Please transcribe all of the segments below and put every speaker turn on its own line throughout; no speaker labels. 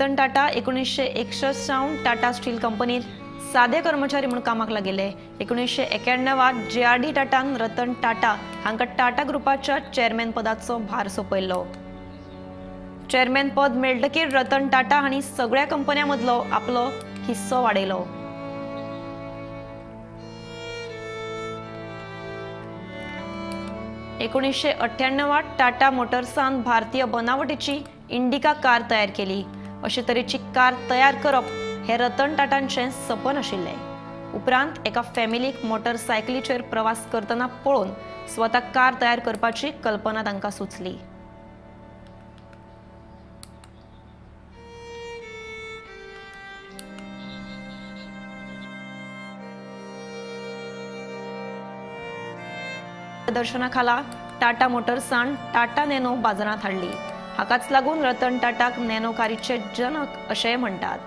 रतन टाटा 1961 सावन टाटा स्टील कंपनीत सादे कर्मचारी म्हणून कामाक लागिल्ले। 1991 जे.आर.डी. टाटान रतन टाटा हांकां टाटा ग्रुपाच्या चेअरमॅन पदाचो भार सोंपयल्लो। चेअरमॅन पद मेळटकीर रतन टाटा हांणी सगळ्या कंपन्यां मदलो आपलो हिस्सो वाडयलो। 1998 टाटा मोटर्सान भारतीय बनावटीची इंडिका कार तयार केली। अशे तरेची कार तयार करप हे रतन टाटांचें सपन आशिल्लें। उपरांत एका फॅमिलीक मोटरसायकलीचेर प्रवास करतना पळोवन स्वता कार तयार करपाची कल्पना तांकां सुचली। दर्शनाखाला टाटा मोटर्सान टाटा नॅनो बाजारांत हाडली। हाकाच लागून रतन टाटाक नॅनो कारीचे जनक अशें म्हणटात।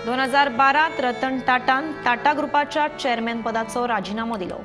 2012 रतन टाटान टाटा ग्रुपाच्या चेअरमॅन पदाचो राजीनामो दिलो।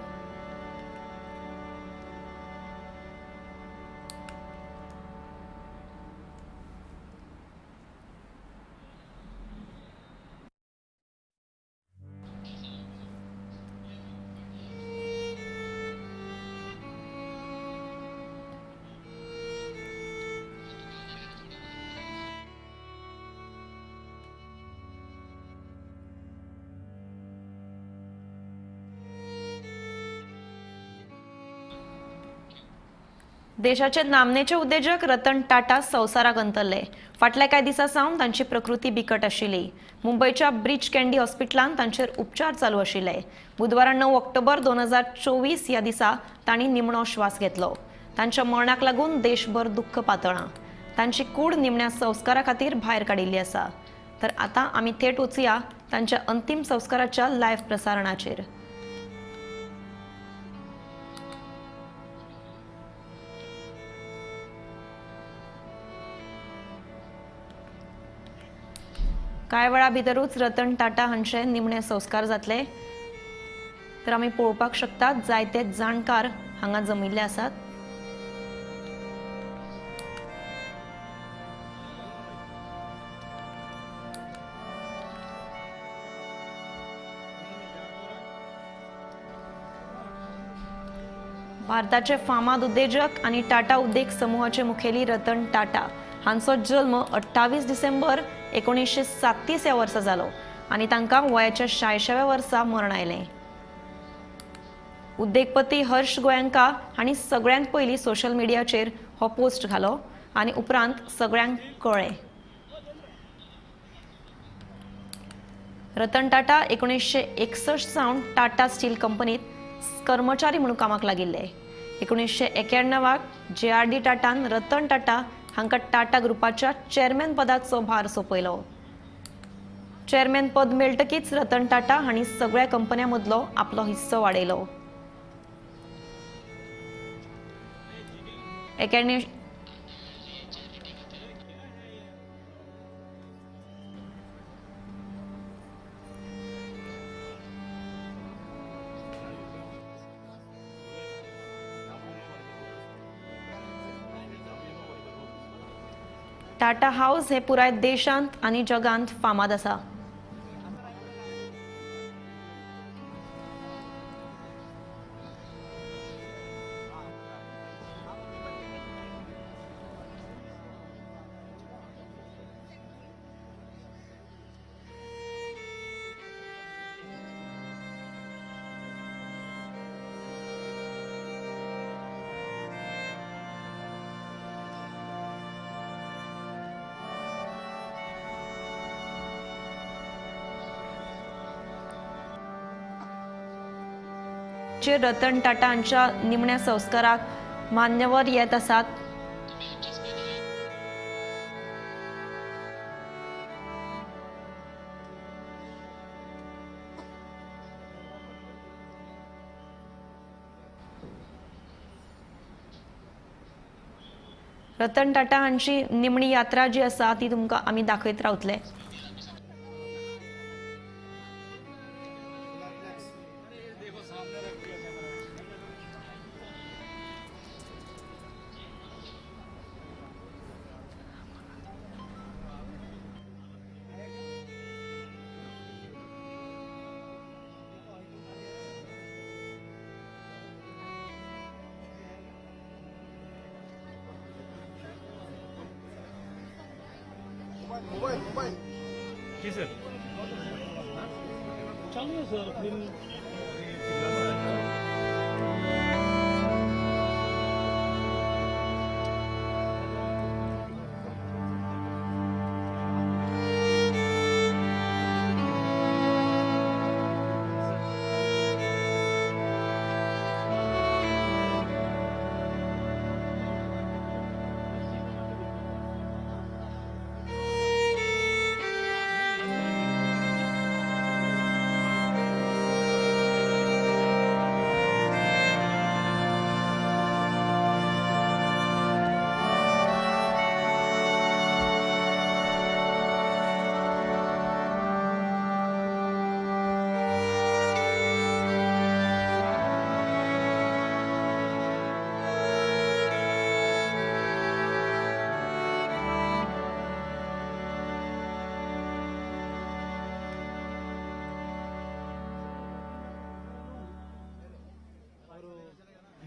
देशाचे नामनेचे उद्देजक रतन टाटा संवसाराक अंतरले। फाटल्या कांय दिसां सावन तांची प्रकृती बिकट आशिल्ली। मुंबयच्या ब्रीच कँडी हॉस्पिटलांत तांचेर उपचार चालू आशिल्ले। बुधवारा 9 ऑक्टोबर 2024 ह्या दिसा तांणी निमणो श्वास घेतलो। तांच्या मरणाक लागून देशभर दुख्ख पातळ्ळां। तांची कूड निमण्या संस्कारा खातीर भायर काडिल्ली आसा। तर आतां आमी थेट वचुया तांच्या अंतीम संस्काराच्या लायव्ह प्रसारणाचेर। कांय वेळा भितरूच रतन टाटा हांचे निमणे संस्कार जातले। तर आमी पळोवपाक शकतात जायते जाणकार हांगा जमिल्ले आसात। भारताचे फामाद उद्देजक आनी टाटा उद्देग समूहाचे मुखेली रतन टाटा हांचो जल्म 28 डिसेंबर 1937 ह्या वर्सा जालो आनी तांकां वयाच्या 86व्या वर्सा मरण आयलें। उद्देगपती हर्ष गोयंका हांणी सगळ्यांत पयलीं सोशल मिडियाचेर हो पोस्ट घालो आनी उपरांत सगळ्यांक कळ्ळें। रतन टाटा 1961 सावन टाटा स्टील कंपनीत कर्मचारी म्हणून कामाक लागिल्ले। 1991 जे.आर.डी. टाटान रतन टाटा हांकां टाटा ग्रुपाच्या चेअरमॅन पदाचो भार सोंपयलो। चेअरमॅन पद मेळटकीच रतन टाटा हांणी सगळ्या कंपन्यां मदलो आपलो हिस्सो वाडयलो। टाटा हाऊस हे पुराय देशांत आनी जगांत फामाद आसा। रतन टाटा हांच्या निमण्या संस्काराक मान्यवर येत आसात। रतन टाटा हांची निमणी यात्रा जी आसा ती तुमकां आमी दाखयत रावतले।
जी सर चालू है सर फिल्म।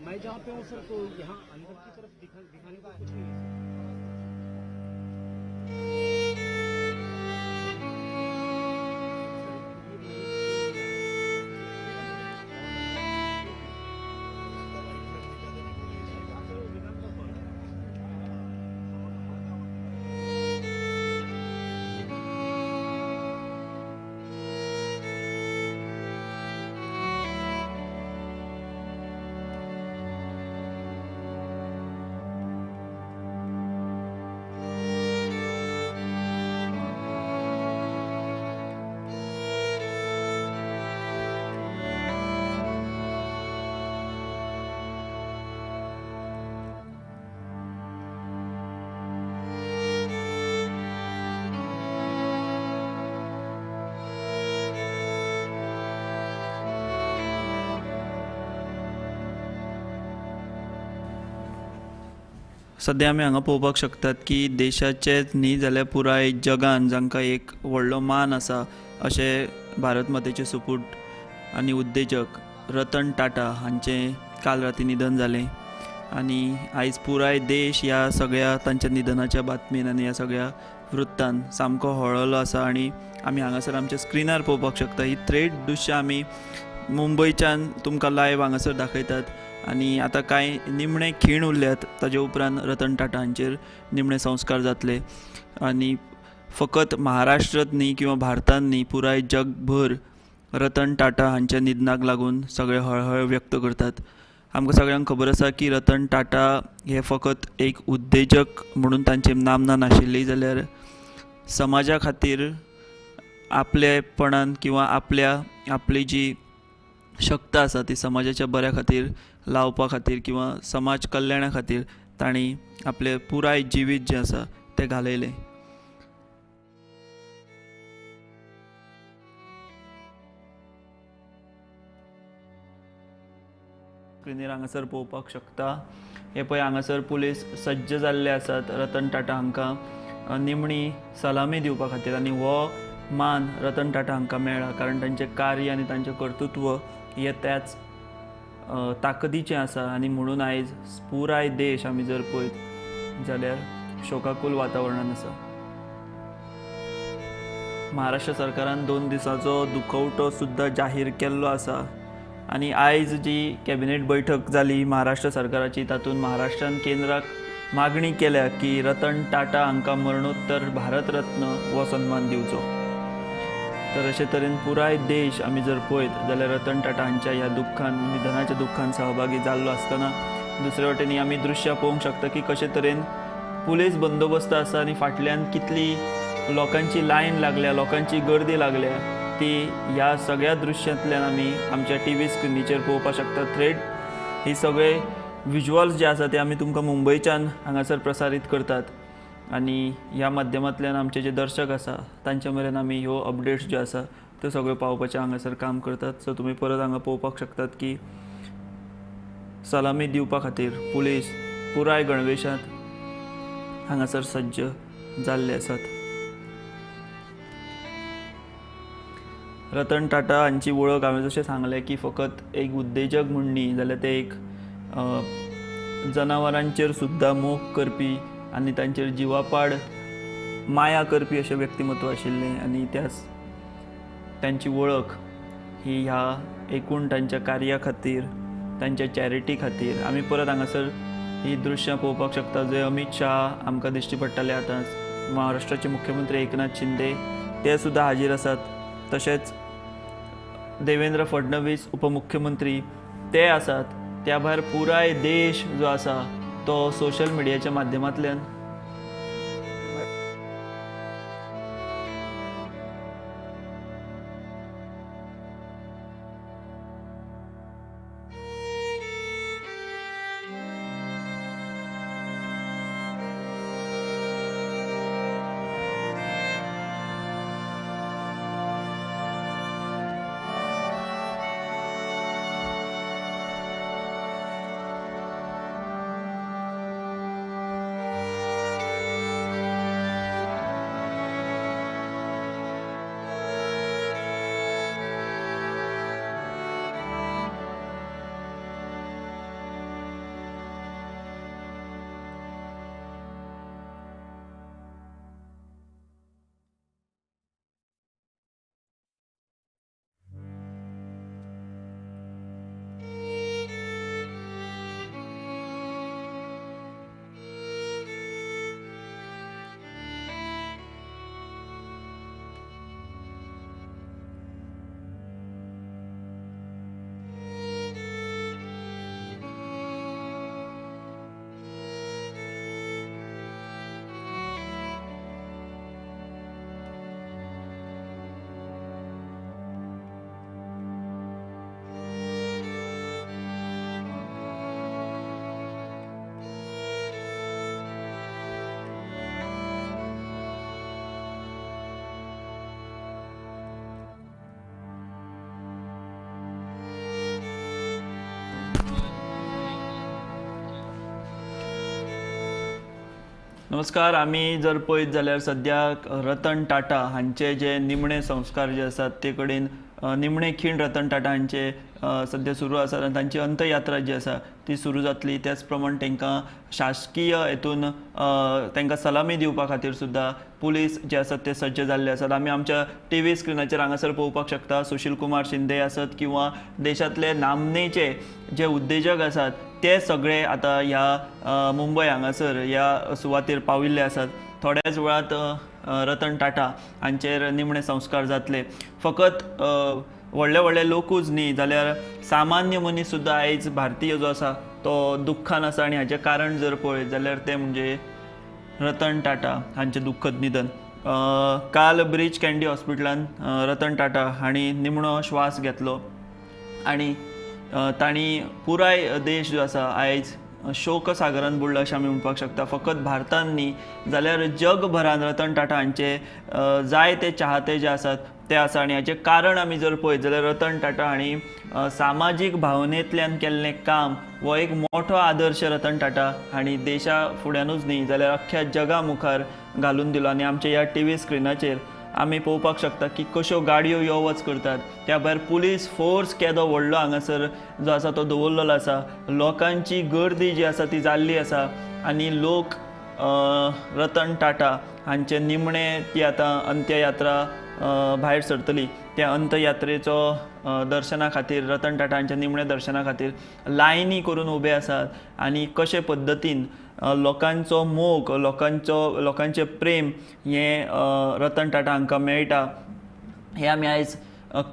मैं जहाँ पे हूँ सर तो यहाँ अंदर की तरफ दिखाने का कुछ नहीं है सर।
सद्या आमी हांगा पळोवपाक शकतात की देशाचेच न्ही जाल्यार पुराय जगान जांकां एक व्हडलो मान आसा अशे भारत मातेचे सुपूत आनी उद्देजक रतन टाटा हांचें काल राती निधन जालें आनी आयज पुराय देश ह्या सगळ्या तांच्या निधनाच्या बातमेन आनी ह्या सगळ्या वृत्तान सामको हळवळ्ळो आसा आनी आमी हांगासर आमच्या स्क्रिनार पळोवपाक शकता ही थेट दृश्यां आमी मुंबयच्यान तुमकां लायव्ह हांगासर दाखयतात आनी आतां कांय निमणे खीण उरल्यात ताजे उपरांत रतन टाटा हांचेर निमणे संस्कार जातले आनी फकत महाराष्ट्रांत न्ही किंवा भारतांत न्ही पुराय जगभर रतन टाटा हांच्या निधनाक लागून सगळे हळहळ व्यक्त करतात. आमकां सगळ्यांक खबर आसा की रतन टाटा हे फकत एक उद्देजक म्हणून तांची नामना नाशिल्ली जाल्यार समाजा खातीर आपलेपणान किंवा आपल्या आपली जी शक्त आसा ती समाजाच्या बऱ्या खातीर लावपा खातीर किंवा समाज कल्याणा खातीर तांणी आपलें पुराय जिवीत जें आसा तें घालयलें. स्क्रिनीर हांगासर पळोवपाक शकता हे पळय हांगासर पुलीस सज्ज जाल्ले आसात रतन टाटा हांकां निमणी सलामी दिवपा खातीर आनी हो मान रतन टाटा हांकां मेळ्ळा कारण तांचें कार्य आनी तांचें कर्तृत्व हें त्याच ताकदीचें आसा आनी म्हणून आयज पुराय देश आमी जर पळयत जाल्यार शोकाकूल वातावरणान आसा. महाराष्ट्र सरकारान 2 दिसाचो दुखवटो सुद्दां जाहीर केल्लो आसा आनी आयज जी कॅबिनेट बैठक जाली महाराष्ट्र सरकाराची तातूंत महाराष्ट्रान केंद्राक मागणी केल्या की रतन टाटा हांकां मरणोत्तर भारतरत्न हो सन्मान दिवचो. तर अशे तरेन पुराय देश आमी जर पळयत जाल्यार रतन टाटा हांच्या ह्या दुख्खान निधनाच्या दुख्खान सहभागी जाल्लो आसतना दुसरे वटेन आमी दृश्यां पळोवंक शकता की कशे तरेन पुलीस बंदोबस्त आसा आनी फाटल्यान कितली लोकांची लायन लागल्या, लोकांची गर्दी लागल्या ती ह्या सगळ्या दृश्यांतल्यान आमी आमच्या टीव्ही स्क्रिनीचेर पळोवपाक शकता. थ्रेड ही सगळे विज्युअल्स जे आसा ते आमी तुमकां मुंबयच्यान हांगासर प्रसारीत करतात आनी ह्या माध्यमांतल्यान आमचे जे दर्शक आसा तांचे मेरेन आमी ह्यो अपडेट्स ज्यो आसा त्यो सगळ्यो पावोवपाचें हांगासर काम करतात. सो तुमी परत हांगा पळोवपाक शकतात की सलामी दिवपा खातीर पुलीस पुराय गणवेशांत हांगासर सज्ज जाल्ले आसात. रतन टाटा हांची वळख हांवें जशें सांगलें की फकत एक उद्देजक म्हूण न्ही जाल्यार ते एक जनावरांचेर सुद्दां मोग करपी आनी तांचेर जिवापाड माया करपी अशें व्यक्तिमत्व आशिल्लें आनी त्याच तांची वळख ही ह्या एकूण तांच्या कार्या खातीर, तांच्या चॅरिटी खातीर आमी परत हांगासर ही दृश्यां पळोवपाक शकता, जंय अमीत शाह आमकां दिश्टी पडटाले. आतां महाराष्ट्राचे मुख्यमंत्री एकनाथ शिंदे ते सुद्दां हाजीर आसात, तशेंच देवेंद्र फडणवीस उपमुख्यमंत्री ते आसात. त्या भायर पुराय देश जो आसा तो सोशल मिडियाच्या माध्यमांतल्यान नमस्कार. आमी जर पळयत जाल्यार सद्याक रतन टाटा हांचे जे निमणे संस्कार जे आसात ते कडेन निमणे खीण रतन टाटा हांचे सद्या सुरू आसात आनी तांची अंत्ययात्रा जी आसा ती सुरू जातली. त्याच प्रमाण तांकां शासकीय हेतून तांकां सलामी दिवपा खातीर सुद्दां पुलीस जे आसात ते सज्ज जाल्ले आसात. आमी आमच्या टी व्ही स्क्रिनाचेर हांगासर पळोवपाक शकता सुशील कुमार शिंदे आसत किंवा देशांतले नामनेचे जे उद्देजक आसात ते सगळे आतां ह्या मुंबय हांगासर ह्या सुवातेर पाविल्ले आसात. थोड्याच वेळांत रतन टाटा हांचेर निमणे संस्कार जातले. फकत व्हडले व्हडले लोकूच न्ही जाल्यार सामान्य मनीस सुद्दां आयज भारतीय जो आसा तो दुख्खान आसा आनी हाचें कारण जर पळयत जाल्यार तें म्हणजे रतन टाटा हांचें दुख्खद निधन. काल ब्रीच कँडी हॉस्पिटलांत रतन टाटा हांणी निमणो श्वास घेतलो आनी तांणी पुराय देश जो आसा आयज शोकसागरान बुडला अशें आमी म्हणपाक शकता. फकत भारतान न्ही जाल्यार जगभरान रतन टाटा हांचे जायते चाहते जे आसात ते आसा आनी हाचें कारण आमी जर पळयत जाल्यार रतन टाटा हांणी सामाजीक भावनेंतल्यान केल्लें काम हो एक मोठो आदर्श रतन टाटा हांणी देशा फुड्यानूच न्ही जाल्यार अख्ख्या जगा मुखार घालून दिलो. आनी आमच्या ह्या टी व्ही स्क्रिनाचेर आमी पळोवपाक शकता की कश्यो गाडयो यो वच करतात, त्या भायर पुलीस फोर्स केदो व्हडलो हांगासर जो आसा तो दवरलेलो आसा, लोकांची गर्दी जी आसा ती जाल्ली आसा आनी लोक रतन टाटा हांचे निमणे ती आतां अंत्ययात्रा भायर सरतली. त्या अंत्ययात्रेचो दर्शना खातीर रतन टाटा हांच्या निमणे दर्शना खातीर लायनी करून उबे आसात आनी कशे पद्दतीन लोकांचो मोग, लोकांचें प्रेम हें रतन टाटा हांकां मेळटा हें आमी आयज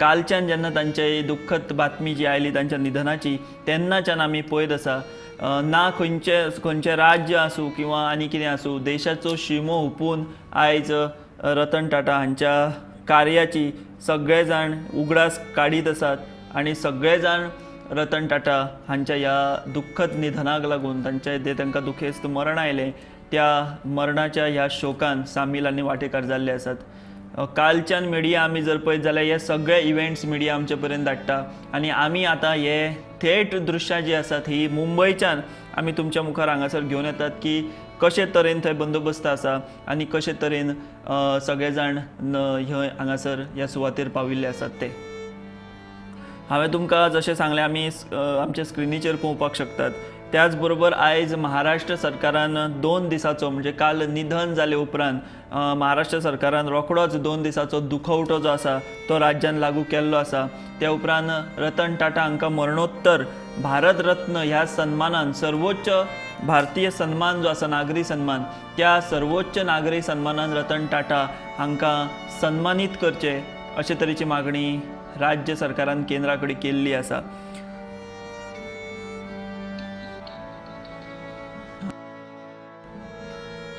कालच्यान जेन्ना तांचे दुख्खद बातमी जी आयली तांच्या निधनाची तेन्नाच्यान आमी पळयत आसा. ना खंयचें राज्य आसूं किंवा आनी कितें आसूं, देशाचो शिमो हुपून आयज रतन टाटा हांच्या कार्याची सगळे जाण उगडास काडीत आसात आनी सगळे जाण रतन टाटा हांच्या ह्या दुख्खद निधनाक लागून तांचे जे तांकां दुखेस्त मरण आयलें त्या मरणाच्या ह्या शोकान सामील आनी वांटेकार जाल्ले आसात. कालच्यान मिडिया आमी जर पळयत जाल्यार हे सगळे इव्हेंट्स मिडिया आमचे पर्यंत धाडटा आनी आमी आतां हे थेट दृश्यां जी आसात ही मुंबयच्यान आमी तुमच्या मुखार हांगासर घेवन येतात की कशे तरेन थंय बंदोबस्त आसा आनी कशे तरेन सगळे जाण हे हांगासर ह्या सुवातेर पाविल्ले आसात. ते हांवें तुमकां जशें सांगलें आमी आमच्या स्क्रिनीचेर पळोवपाक शकतात त्याच बरोबर आयज महाराष्ट्र सरकारान 2 दिसाचो म्हणजे काल निधन जाले उपरांत महाराष्ट्र सरकारान रोखडोच 2 दिसाचो दुखवटो जो आसा तो राज्यान लागू केल्लो आसा। त्या उपरांत रतन टाटा हांकां मरणोत्तर भारत रत्न ह्या सन्मानान सर्वोच्च भारतीय सन्मान जो आसा नागरी सन्मान त्या सर्वोच्च नागरी सन्मानान रतन टाटा हांकां सन्मानीत करचे अशे तरेची मागणी राज्य सरकारान केंद्रा कडेन केल्ली आसा।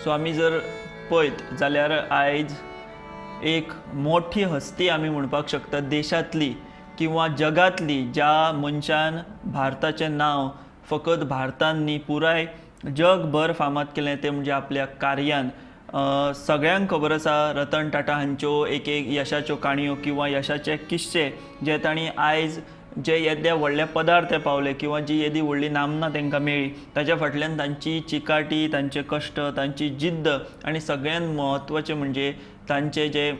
सो आमी जर पळयत जाल्यार आयज एक मोठी हस्ती आमी म्हणपाक शकता देशांतली किंवा जगांतली, ज्या मनशान भारताचें नांव फकत भारतान न्ही पुराय जगभर फामाद केलें तें म्हणजे आपल्या कार्यान। सगळ्यांक खबर आसा रतन टाटा हांच्यो एक एक यशाच्यो काणयो किंवा यशाचे किस्से जे तांणी आयज जे येद्या व्हडल्या पदार ते पावले किंवा जी येदी व्हडली नामना तांकां मेळ्ळी ताच्या फाटल्यान तांची चिकाटी, तांचे कश्ट, तांची जिद्द आनी सगळ्यांत म्हत्वाचें म्हणजे तांचे जे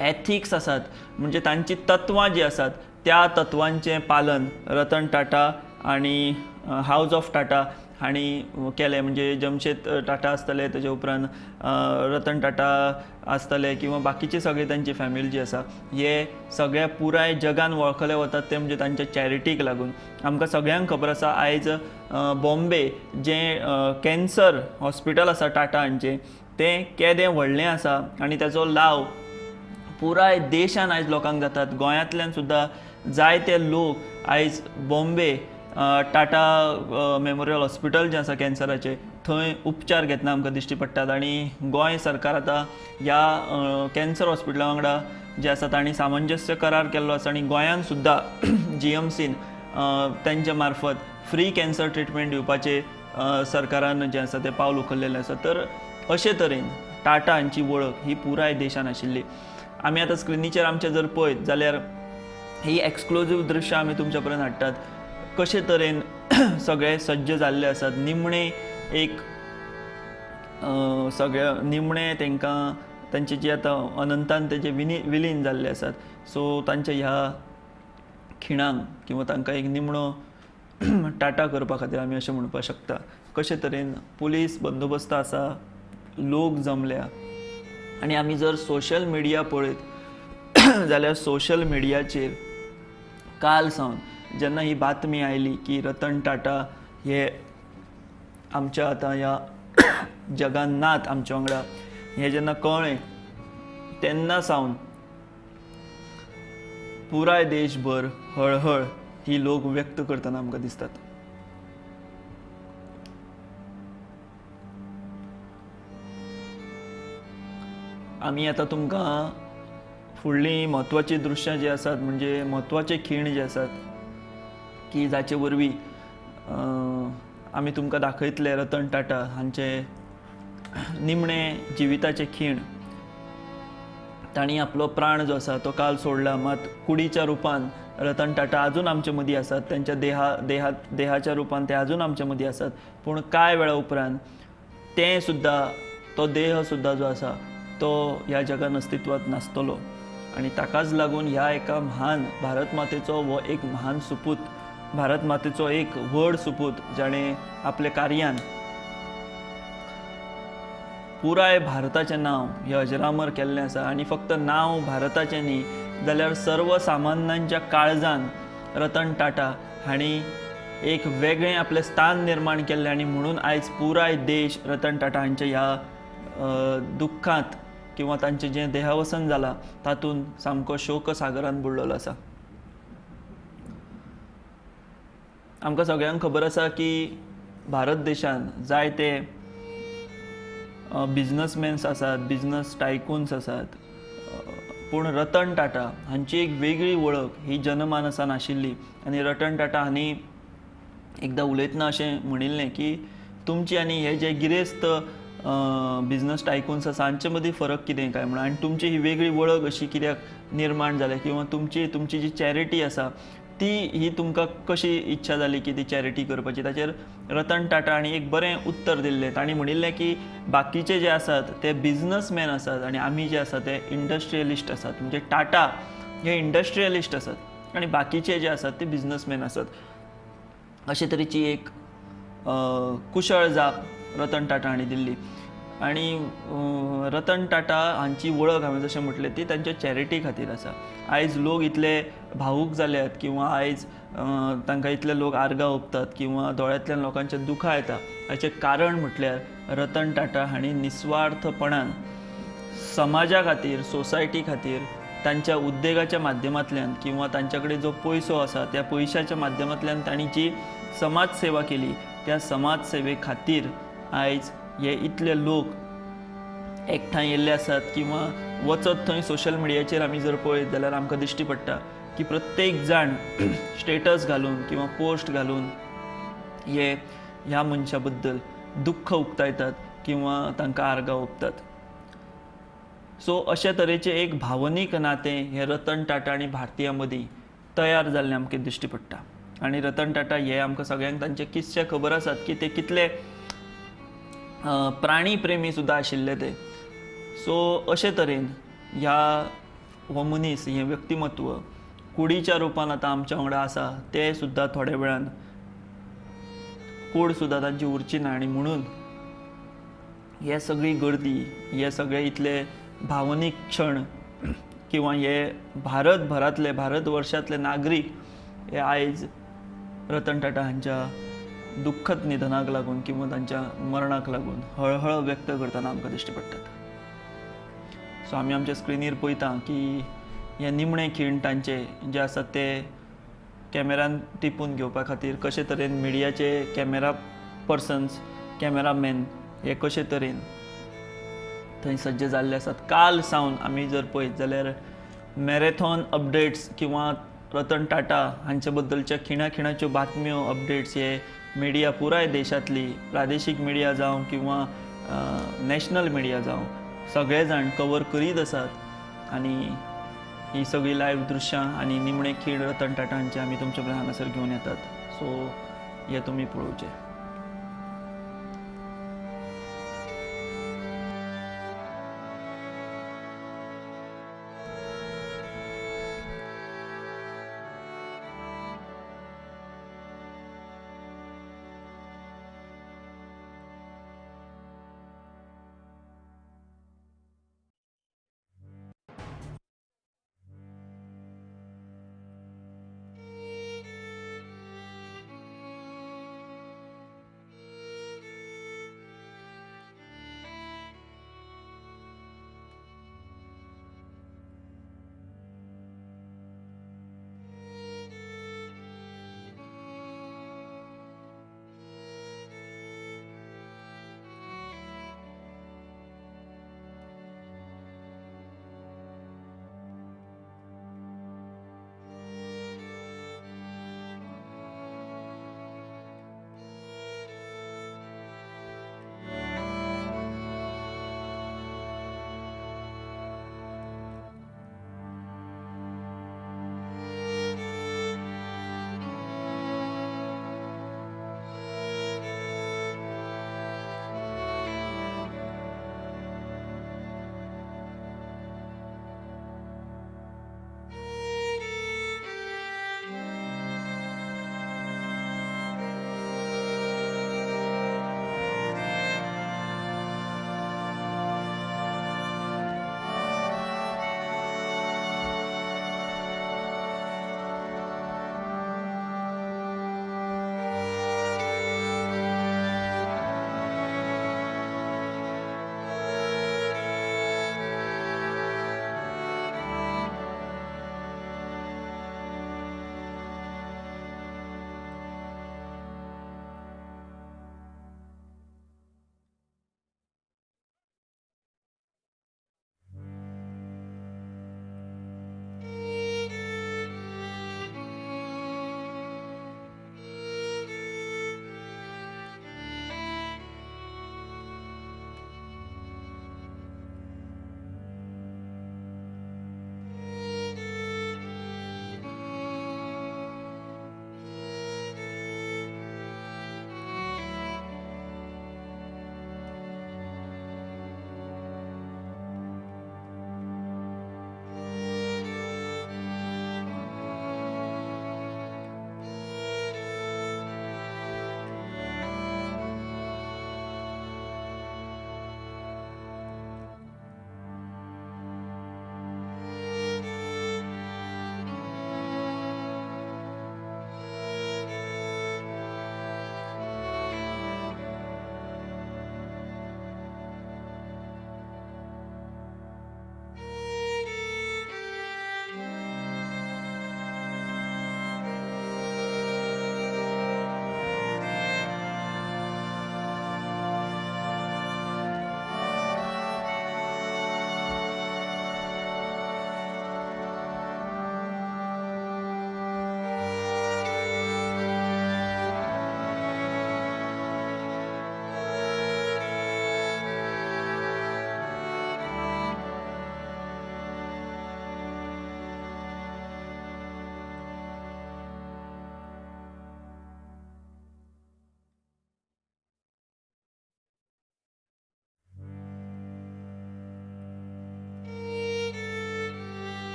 एथिक्स आसात म्हणजे तांची तत्वां जी आसात त्या तत्वांचें पालन रतन टाटा आनी हावज ऑफ टाटा हांणी केलें। म्हणजे जमशेद टाटा आसतले, तेजे उपरांत रतन टाटा आसतले किंवा बाकीचे सगळे तांची फॅमिली जी आसा हे सगळ्या पुराय जगान वळखले वतात ते म्हणजे तांच्या चॅरिटीक लागून। आमकां सगळ्यांक खबर आसा आयज बॉम्बे जें कॅन्सर हॉस्पिटल आसा टाटा हांचें तें केदें व्हडलें आसा आनी ताचो लाव पुराय देशान आयज लोकांक जातात। गोंयांतल्यान सुद्दां जायते लोक आयज बॉम्बे टाटा मेमोरियल हॉस्पिटल जें आसा कॅन्सराचें थंय उपचार घेतना आमकां दिश्टी पडटात आनी गोंय सरकार आतां ह्या कॅन्सर हॉस्पिटला वांगडा जे आसा तांणी सामंजस्य करार केल्लो आसा आनी गोंयांत सुद्दां जीएमसीन तांच्या मार्फत फ्री कॅन्सर ट्रिटमेंट दिवपाचें सरकारान जें आसा तें पावल उखल्लेलें आसा। तर अशे तरेन टाटा हांची वळख ही पुराय देशान आशिल्ली। आमी आतां स्क्रिनीचेर आमच्या जर पळयत जाल्यार ही एक्सक्लुजीव दृश्यां आमी तुमच्या पर्यंत हाडटात कशे तरेन सगळे सज्ज जाल्ले आसात। निमणे एक सगळे निमणे तांकां तांची जी आतां अनंतान तेजे विलीन जाल्ले आसात सो तांच्या ह्या खिणांक किंवा तांकां एक निमणो टाटा करपा खातीर आमी अशें म्हणपाक शकता कशे तरेन पुलीस बंदोबस्त आसा, लोक जमल्या आनी आमी जर सोशल मिडिया पळयत जाल्यार सोशल मिडियाचेर काल सावन जेन्ना ही बातमी आयली की रतन टाटा हे आमच्या आतां ह्या जगान नात आमच्या वांगडा हें जेन्ना कळ्ळें तेन्ना सावन पुराय देशभर हळहळ ही लोक व्यक्त करतना आमकां दिसतात। आमी आतां तुमकां फुडलीं म्हत्वाचीं दृश्यां जीं आसात म्हणजे म्हत्वाचे खीण जे आसात की जाचे वरवीं आमी तुमकां दाखयतले रतन टाटा हांचे निमणे जिविताचे खीण। तांणी आपलो प्राण जो आसा तो काल सोडला, मात कुडीच्या रुपान रतन टाटा अजून आमचे मदीं आसात, तांच्या देहाच्या रुपान ते अजून आमचे मदीं आसात। पूण कांय वेळा उपरांत तें सुद्दां तो देह सुद्दां जो आसा तो ह्या जगान अस्तित्वांत नासतलो आनी ताकाच लागून ह्या एका म्हान भारत मातेचो हो एक म्हान सुपूत, भारत मातेचो एक व्हड सुपूत जाणें आपल्या कार्यान पुराय भारताचें नांव हें अजरामर केल्लें आसा आनी फक्त नांव भारताचें न्ही जाल्यार सर्वसामान्यांच्या काळजान रतन टाटा हांणी एक वेगळें आपलें स्थान निर्माण केल्लें आनी म्हणून आयज पुराय देश रतन टाटा हांच्या ह्या दुख्खांत किंवा तांचें जें देहावसन जालां तातूंत सामको शोकसागरान बुडलेलो आसा। आमकां सगळ्यांक खबर आसा की भारत देशान जायते बिजनसमॅन्स आसात, बिजनस टायकून्स आसात, पूण रतन टाटा हांची एक वेगळी वळख ही जनमानसान आशिल्ली आनी रतन टाटा हांणी एकदां उलयतना अशें म्हणिल्लें की तुमची आनी हे जे गिरेस्त बिजनस टायकून्स आसा हांचे मदीं फरक कितें काय म्हणून आनी तुमची ही वेगळी वळख अशी कित्याक निर्माण जाल्या किंवा तुमची जी चॅरिटी आसा ती ही तुमकां कशी इच्छा जाली की ती चॅरिटी करपाची। ताचेर रतन टाटा हांणी एक बरें उत्तर दिल्लें। तांणी म्हणिल्लें की बाकीचे जे आसात ते बिजनसमॅन आसात आनी आमी जे आसात ते इंडस्ट्रियलिस्ट आसात, म्हणजे टाटा हे इंडस्ट्रियलिस्ट आसात आनी बाकीचे जे आसात ते बिजनसमॅन आसात। अशे तरेची एक कुशळ जाप रतन टाटा हांणी दिल्ली. आनी रतन टाटा हांची वळख हांवें जशें म्हटलें ती तांच्या चॅरिटी खातीर आसा. आयज लोक इतले भावूक जाल्यात किंवा आयज तांकां इतले लोक आर्गां ओंपतात किंवा दोळ्यांतल्यान लोकांच्या दुखां येता, हाचें कारण म्हटल्यार रतन टाटा हांणी निस्वार्थपणान समाजा खातीर, सोसायटी खातीर तांच्या उद्देगाच्या माध्यमांतल्यान किंवा तांच्या कडेन जो पयसो आसा त्या पयशाच्या माध्यमांतल्यान तांणी जी समाज सेवा केली त्या समाज सेवे खातीर आयज हे इतले लोक एकठांय येयल्ले आसात. किंवा वचत थंय सोशल मिडियाचेर आमी जर पळयत जाल्यार आमकां दिश्टी पडटा की प्रत्येक जाण स्टेटस घालून किंवा पोस्ट घालून हे ह्या मनशा बद्दल दुख्ख उक्तायतात किंवा तांकां आर्गां ओंपतात. सो अशे तरेचें एक भावनीक नातें हें रतन टाटा आनी भारतीयां मदीं तयार जाल्लें आमकां दिश्टी पडटा. आनी रतन टाटा हे आमकां सगळ्यांक तांचे किस्से खबर आसात की ते कितले प्राणी प्रेमी सुद्दां आशिल्ले ते. सो अशे तरेन ह्या हो मनीस, हें व्यक्तिमत्व कुडीच्या रुपान आतां आमच्या वांगडा आसा, ते सुद्दां थोड्या वेळान कूड सुद्दां तांची उरची ना. आनी म्हणून हे सगळी गर्दी, हे सगळे इतले भावनीक क्षण किंवा हे भारतभरांतले, भारतवर्षांतले नागरीक हे आयज रतन टाटा हांच्या दुख्खद निधनाक लागून किंवा तांच्या मरणाक लागून हळहळ व्यक्त करतना आमकां दिश्टी पडटात. सो आमी आमच्या स्क्रिनीर पळयता की हे निमणे खीण तांचे जे आसात ते कॅमेरान टिपून घेवपा खातीर कशे तरेन मिडियाचे कॅमेरा पर्सन्स, कॅमेरामॅन हे कशे तरेन थंय सज्ज जाल्ले आसात. काल सावन आमी जर पळयत जाल्यार मॅरेथॉन अपडेट्स किंवा रतन टाटा हांचे बद्दलच्या खिणा खिणाच्यो बातम्यो, अपडेट्स हे मिडिया पुराय देशांतली, प्रादेशीक मिडिया जावं किंवा नॅशनल मिडिया जावं, सगळे जाण कवर करीत आसात. आनी ही सगळी लायव्ह दृश्यां आनी निमणे खीण रतन टाटा हांचे आमी तुमच्या पर्यंत हांगासर घेवन येतात. सो हे तुमी पळोवचें.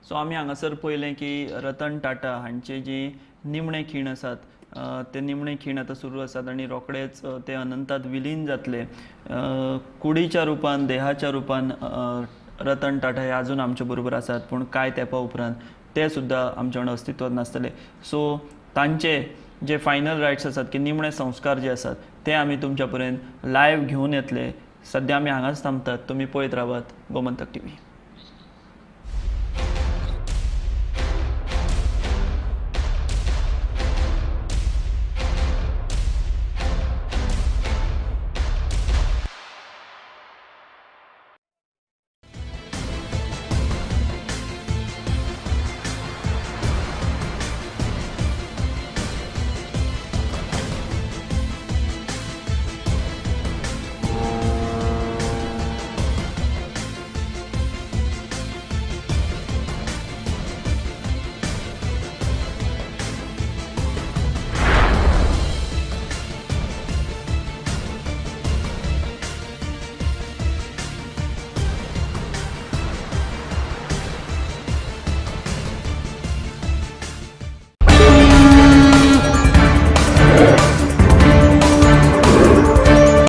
सो आमी हांगासर पळयलें की रतन टाटा हांचे जी निमणे खीण आसात, ते निमणे खीण आतां सुरू आसात आनी रोखडेच ते अनंतात विलीन जातले. कुडीच्या रुपान, देहाच्या रुपान रतन टाटा हे आजून आमचे बरोबर आसात, पूण कांय तेंपा उपरांत ते सुद्दां आमच्या वांगडा अस्तित्वांत नासतले. सो तांचे जे फायनल रायट्स आसात की निमणे संस्कार जे आसात ते आमी तुमच्या पर्यंत लायव्ह घेवन येतले. सद्या आमी हांगाच थांबतात. तुमी पळयत रावात गोमंतक टीव्ही.